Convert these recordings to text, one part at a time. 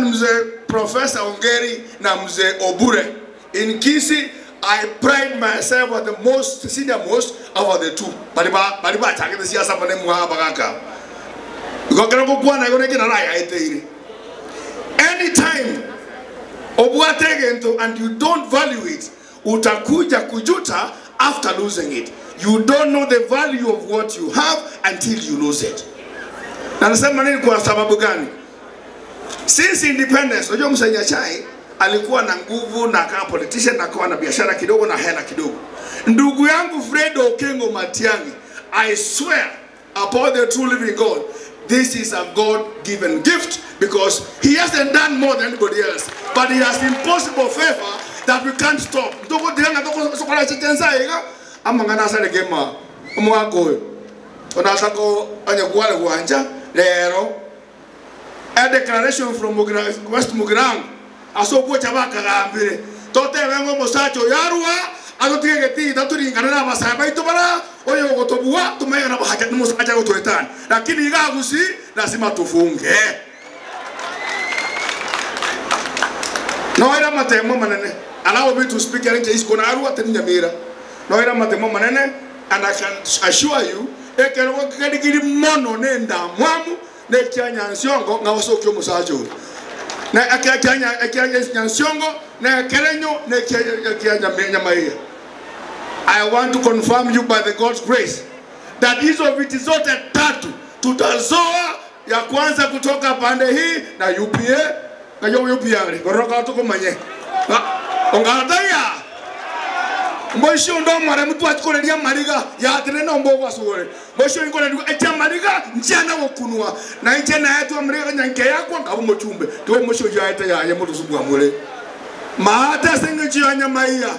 than Mzee Professor Ongeri na Mzee Obure in Kisii, I pride myself as the most senior most out of the two baria ba baria bachagete siasa amo nemwa abagaka aba. Igo ekero ngokwana igo neke narayaeteire. Anytime obwate egento and you don't value it, utakuja kujuta after losing it. You don't know the value of what you have until you lose it. Na nasema nini kwa sababu gani? Since independence, unajua Mzee Nyachae alikuwa na nguvu na akawa politician na akawa na biashara kidogo na hela kidogo. Ndugu yangu Fred Okengo Matiang'i, I swear upon the true living God, this is a God-given gift because he hasn't done more than anybody else, but he has impossible favor that we can't stop. Ntogotiga ng'a togosokora chichensa iga amang'ana asareke ma omogaka oyo onataka onye kware gwancha rero A declaration from West Mugirango ase ogocha bakagambire, Totebe ng'a omosacha oyo arua atotige egetii taturingane nabasae baito bara oyo ogotobua tomanye ng'a nabasacha nomosacha agotoetania, lakini iga Gusii lazima tufunge. Noira amatemo amanene, allow me to speak ere inche isiko narua teri nyamira, noira amatemo amanene and I can assure you ekerogo kerigiri mono nendamwamu Nekia nyansiongo ng'a osokie omosacha oria, na ekia ekia nyansiongo, na ekerenyo, na ekia ekia nyamaiga. I want to confirm you by the God's grace that hizo viti zote tatu tutazoa, ya kwanza kutoka pande hii na UPA ng'ai UPA are korora tokomanye ongataiya Mboishi onde omoremu twachikoreria amariga, yatenene ombogo asore. Mboishi oyo nkorerigwe eche amariga, nchiana gokunwa, na inche naetwe amariga konya nkeyakwa nkaba omochumbe. Tiga omochie oyio aete yaye motosu bwamore. Maate ase engencho ya nyamaiya,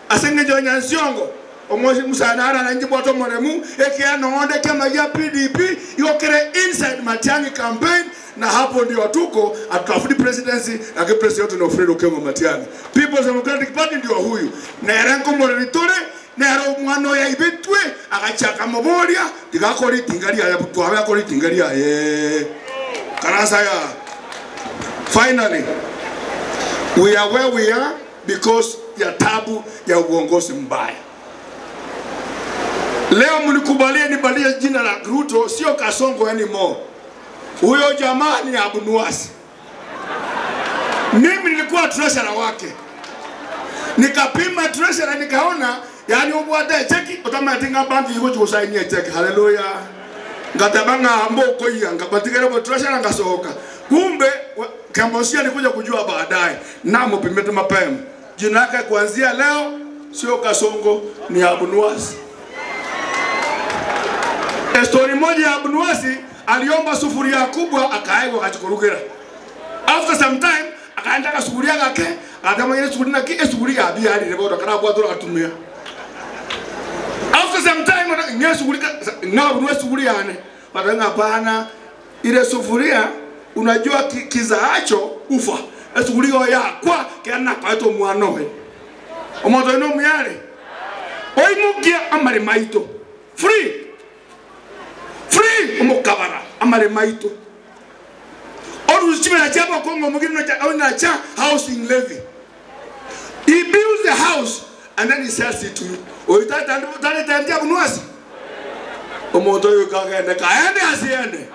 ase engencho ya nyansiongo, omochie Musa naro nainche mbwate omoremu, ekiagera nonde ekiama gia PDP igo kere inside Matiang'i campaign, Na hapo ndio tuko hatutafuti presidency lakini president wetu ni Alfred Okengo Matiang'i. People's Democratic Party ndio huyu. Nere nkomoreri tore, nere omwana oyo aibetwe agachia akamoboria tiga akore ritinga riaye twabe akore ritinga riaye. Karasa ya. Finally, we are where we are because ya tabu ya uongozi mbaya. Leo mnikubalie nibadilishe jina la Ruto, sio Kasongo anymore. Huyo jamaa ni Abunuasi. Mimi nilikuwa treasurer wake, nikapima treasurer nikaona, yani obwate echeki otamanyeti ng'a banki igochi gosainia echeki. Haleluya! Ngateba ng'a mbokoiya nkabatigera obo treasurer ngasoka. Kumbe Kemosi alikuja kujua baadaye, namopimete mapema. Jina yake kuanzia leo sio Kasongo, ni Abunuasi. Estori moja ya Abunuasi aliomba sufuria kubwa akaegwa akachikorugera. After some time akaenda agasuguria gake agatamanyire esuguri naki esuguri yabiarire bono karabwate oratumia. After some time ng'a esuguri ng'a Abunua esuguri yane bateba ng'a hapana ile sufuria unajua kizaacho ufa esuguri igo yakwa kera nakoete omwana oye. Omonto oyo nomuya are oimokia amaremo aito free free omokabara amaremo aito orusie chibesa chia abakong'u omogeni onacha housing levy he builds the house and then he sells it to you oyo taretentie abunwe ase omonto oyo goika agende kaende asiende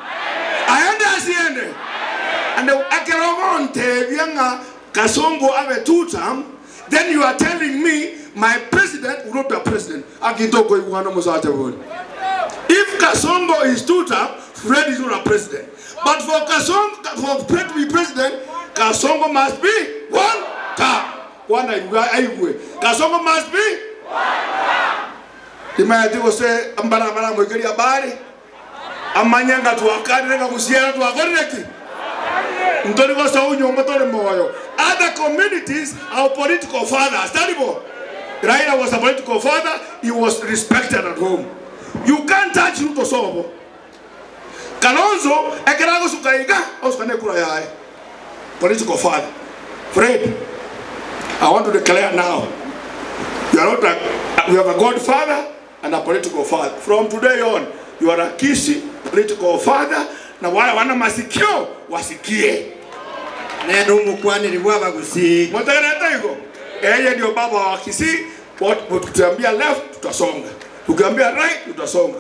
aende asiende and ekero ogontebia ng'a Kasongo abe two term then you are telling me my president will not be a president aki ntokoigwana omosacha bori if Kasongo is two term Fred is not a president but for Kasongo for Fred to be president Kasongo must be one term kwana aigwe aigwe Kasongo must be timanyeti gose mbara baramoikeria habari Amanye ng'a twakanire ng'a gosiera twakorire ki? Ntori gosoa nyomba tore moyo. Other communities are political fathers, tari bo? Raila was a political father, he was respected at home. You can't touch Ruto sobo. Kalonzo ekero agosuka iga, agosuka nekura yaye. Political father. Fred, I want to declare now, you are not a, you have a godfather and a political father. From today on, you are a Kisii political father, na wale wana masikio wasikie. Nere omokwaneri bw'abagusii. Motegererete igo? Eye ndio baba wa Kisii, tukiambia left tutasonga, tukiambia right tutasonga.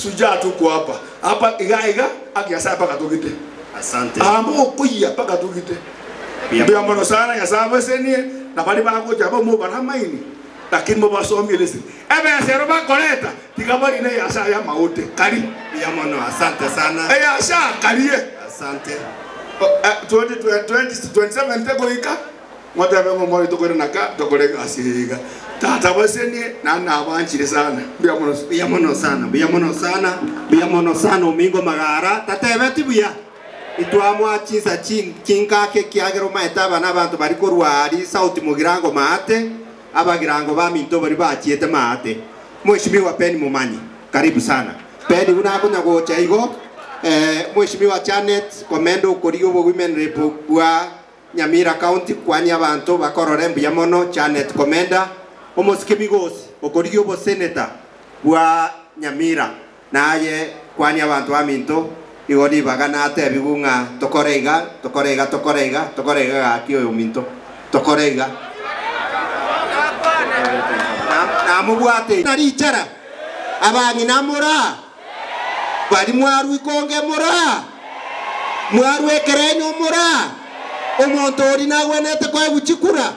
Shujaa tuko hapa hapa iga iga akiasa mpaka tugite. Asante. Amo okuya mpaka tugite. Mbuya mono sana Nyasaye abasenie na baria bagocha abamo baramaini lakini mobasomie lesson. Ebesa ero bakoreta tiga barine eyasa ya amaote kari. Mbuya mono, asante sana. Eyasa karie. Asante. 2027 tegoika motebe ng'a omwana oito tokoirana ka tokore egasi eye iga. Tata abasenie naende nabanchire sana. Mbuya mono. Mbuya mono sana, mbuya mono sana, mbuya mono sana omingo magara tatebeti buya. Itwamoa chinsa chinkake ekiagera omaete aba nabanto baria korwa aria sauti mogirango maate, abagirango baminto baria bachiete maate. Mweshimiwa Ben Momanyi, karibu sana. Ben buna akonya gocha igo, Mweshimiwa Janet Komenda okorigia obowomen rep bwa Nyamira County kwania abanto bakorore mbuya mono Janet Komenda, omosike Migosi okorigia oboseneta bwa Nyamira. Naye kwania abanto baminto, igo ribaga natebigwe ng'a tokore iga, tokore iga, tokore iga, tokore iga gaki oyominto, tokore iga. Namobwate na richara, abang'ina moraa, baria mwarwa ikonge moraa, mwarwa ekerenyo moraa, omonto oria nagwenerete koegwa chikura,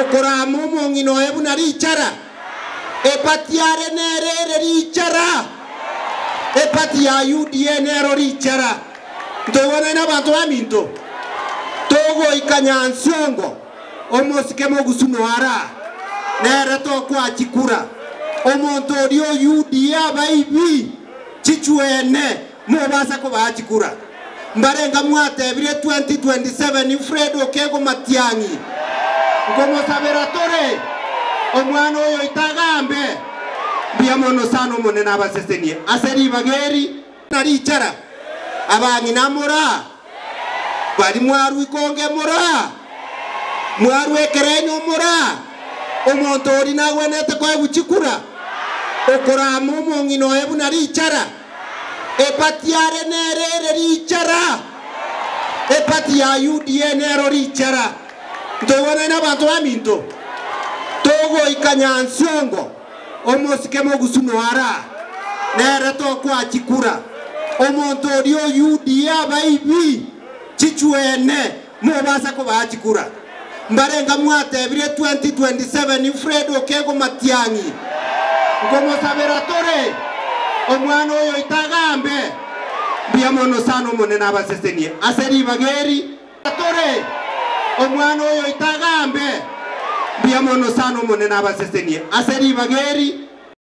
okorama omong'ina oye buna richara. Epati are nere ere richara, epati ya UDA nero richara. Ntoigwanaine abanto baminto? Togoika Nyansongo, omosike mogusu noara, nere tokoa chikura. Omonto oria o UDA abaibi chichwene mobasa kobaa chikura. Mbarenga mwatebire 2027 Fred Okego Matiang'i nkomosabera tore omwana oyo oitagambe. Mbuya mono sana Omonene abasesenie ase ribaga eri na richara. Abang'ina moraa, baria mwarwa ikonge moraa, mwarwa ekerenyo moraa, omonto oria nagwenerete koegwa chikura, okorama omong'ina oye buna richara. Epati are nere ere richara, epati ya UDA nero richara. Ntoigwanaine abanto baminto? Togoika Nyansiongo, omosike mogusu noara, nere tokoa chikura. Omonto oria o UDA abaibi chichwene mobasa kobaa chikura. Mbarenga mwatebire 2027 Fred Okego Matiang'i nkomosabera tore omwana oyo oitagambe. Mbuya mono sana Omonene abasesenie ase ribaga eri. Tore omwana oyo oitagambe. Mbuya mono sana Omonene abasesenie ase ribaga eri.